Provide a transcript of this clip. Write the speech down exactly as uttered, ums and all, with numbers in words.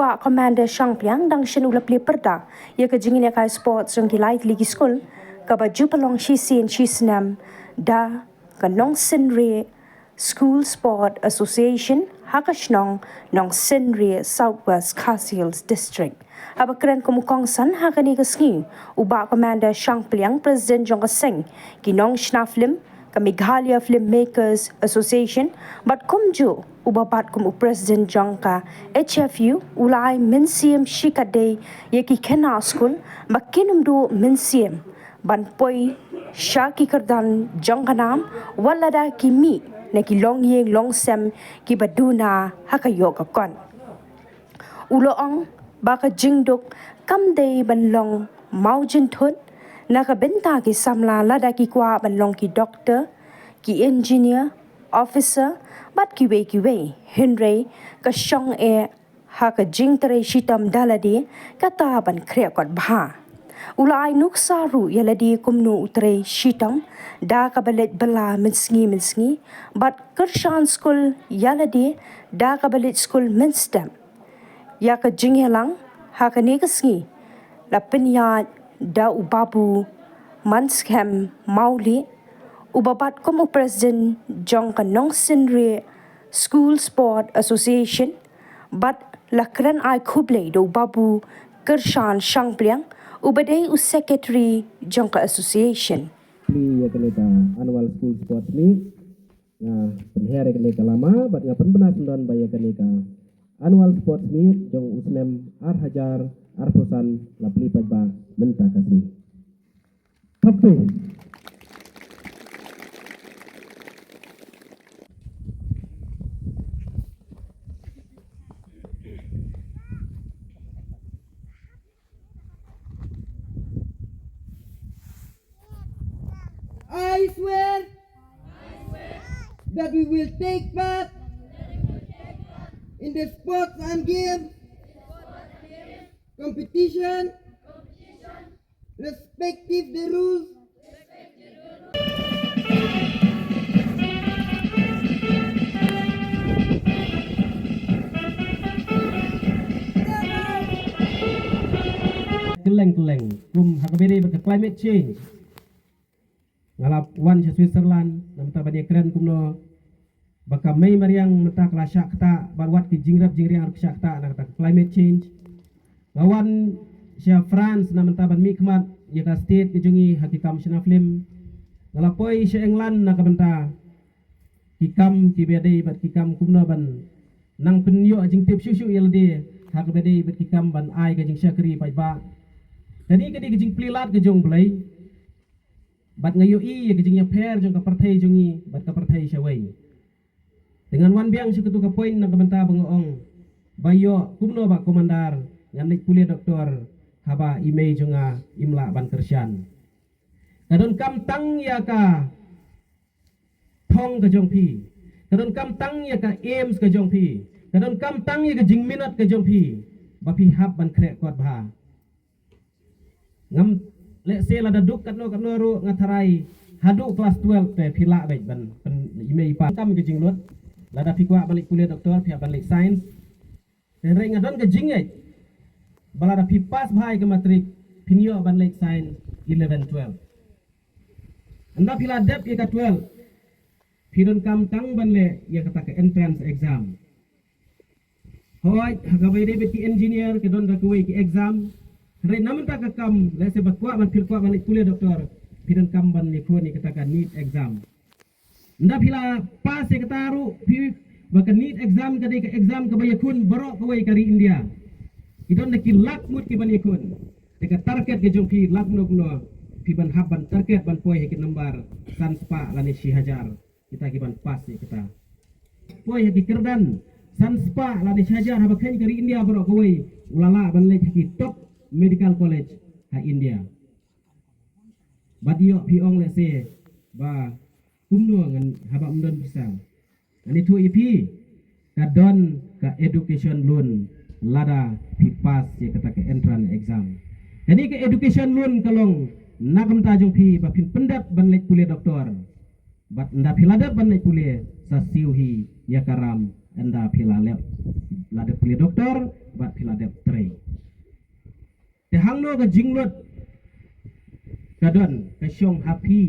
Bah Commander Shangpliang dang shen u la plie pyrda ïa ka jingïalehkai sports jong ki lai tylli ki skul, kaba ju pynlong shisien shisnem da ka Nongsynrieh School Sport Association ha ka shnong Nongsynrieh, South West Khasi Hills District. Haba kren kum u kongsan ha kane ka sngi, u Bah Commander Shangpliang, President jong ka seng ki nongshna film ka Meghalaya Filmmakers Association, bad kumjuh uba bat kum u President jong ka H F U, u la ai mynsiem shikatdei ïa ki khynnah skul ba kin ym duh mynsiem ban poi sha ki kyrdan jong ka nam wat lada ki mih na ki longïing longsem kiba duna ha ka ïoh ka kot. U la ong ba ka jingduk kam dei ban long mawjynthut na ka bynta ki samla, lada ki kwah ban long ki doktor, ki engineer, officer bad kiwei kiwei, hynrei ka shong eh ha ka jingtrei shitom da lade, kata ban khreh kot bha. U la ai nuksa ruh ïa lade kumno u trei shitom da kaba leit bylla mynsngi mynsngi bad kyrshan skul ïa lade da kaba leit skul mynstep. Ïa ka jingïalang ha kane ka sngi la pynïaid da u Babu Manskhem Mawlieh, uba bat kum u President jong ka Nongsynrieh School Sport Association, bad la kren ai khublei da u Babu Kyrshan Shangpliang, uba dei u Secretary jong ka Association. Plie ïa kane ka Annual School Sports Meet. Nga pynher ïa kane ka lama bad nga pynbna syndon ba ïa kane ka Annual Sports Meet jong u snem ar hajar arphew san la plie paidbah mynta ka sngi. Happy. I swear that we will take part in the sports and games competition, respective the rules. Kylleng kylleng kum ha kaba ïadei bad ka climate change. Nga la wan sha Switzerland na mynta ban ïakren kumno ba ka mei mariang mynta ka la shah ktah bad wat ki jingrep jingriang ruh ki shah ktah na kata ka climate change. Nga wan sha France na mynta ban mihkhmat ïa ka state ka jong ngi ha ki kam shna film. Nga la poi sha England na ka bynta ki kam kiba ïadei bad ki kam kumno ban nang pynïoh jingtip shuh shuh ïa lade ha kaba ïadei bad ki kam ban ai ka jingshakri paidbah. Kane ka dei ka jingplie lad ka jong U Blei. Bad nga ïohi ïa ka jingïapher jong ka pyrthei jong ngi bad ka pyrthei shawei. Te ngan wan biang sha katu ka point na ka bynta ba nga ong ba ïoh kumno Bah Commander ngan leit pule doktor haba i mei jong nga im lah ban kyrshan. Ka donkam tang ïa ka thong ka jong phi. Ka donkam tang ïa ka aims ka jong phi. Ka donkam tang ïa ka jingminot ka jong phi ba phi hap ban khreh kot bha. Ngam lehse lada duk katno katno ruh nga tharai haduh klas twelve te phi lah beit ban pyn i mei i pa. Kam ka jinglut lada phi kwah ban leit pule doktor phi hap ban leit science. Hynrei nga don ka jingngeit ba lada phi pass bha ïa ka matrik phin ïoh ban leit science eleven twelve. Ynda phi la dep ïa ka twelve phi donkam tang ban leh ïa kata ka entrance exam. Hooid ha kaba ïadei bad ki engineer ka don da kawei ki exam. Hynrei na mynta ka kam lehse ba kwah ban phi kwah ban leit pule doktor phi donkam ban ïakhun ïa kata ka NEET exam. Ynda phi la pass ïa kata ruh phi ba ka NEET exam ka dei ka exam kaba ïakhun baroh kawei ka ri India. Ki don da ki lak ngut ki ban ïakhun. Te ka target ka jong phi lak kumno kumno phi ban hap ban target ban poi ha ki nambar san spah lane shi hajar. Kita ki ban pass ïa kita. Poi ha ki kyrdan san spah lane shi hajar haba kheiñ ka ri India baroh kawei u la lah ban leit ha ki top medical college ha India. Bad ïoh phi ong lehse ba kumno ngan haba ym don pisa. Ngan ïathuh ïa phi ka don ka education loan lada phi pass ïa kata ka entrance exam. Kane ka education loan ka long na ka bynta jong phi ba phin pyndep ban leit pule doktor. Bad ynda phi la dep ban leit pule sa siew hi ïa ka ram ynda phi la lep, la dep pule doktor bad phi la dep trei. Te hangno ka jinglut ka don ka shong ha phi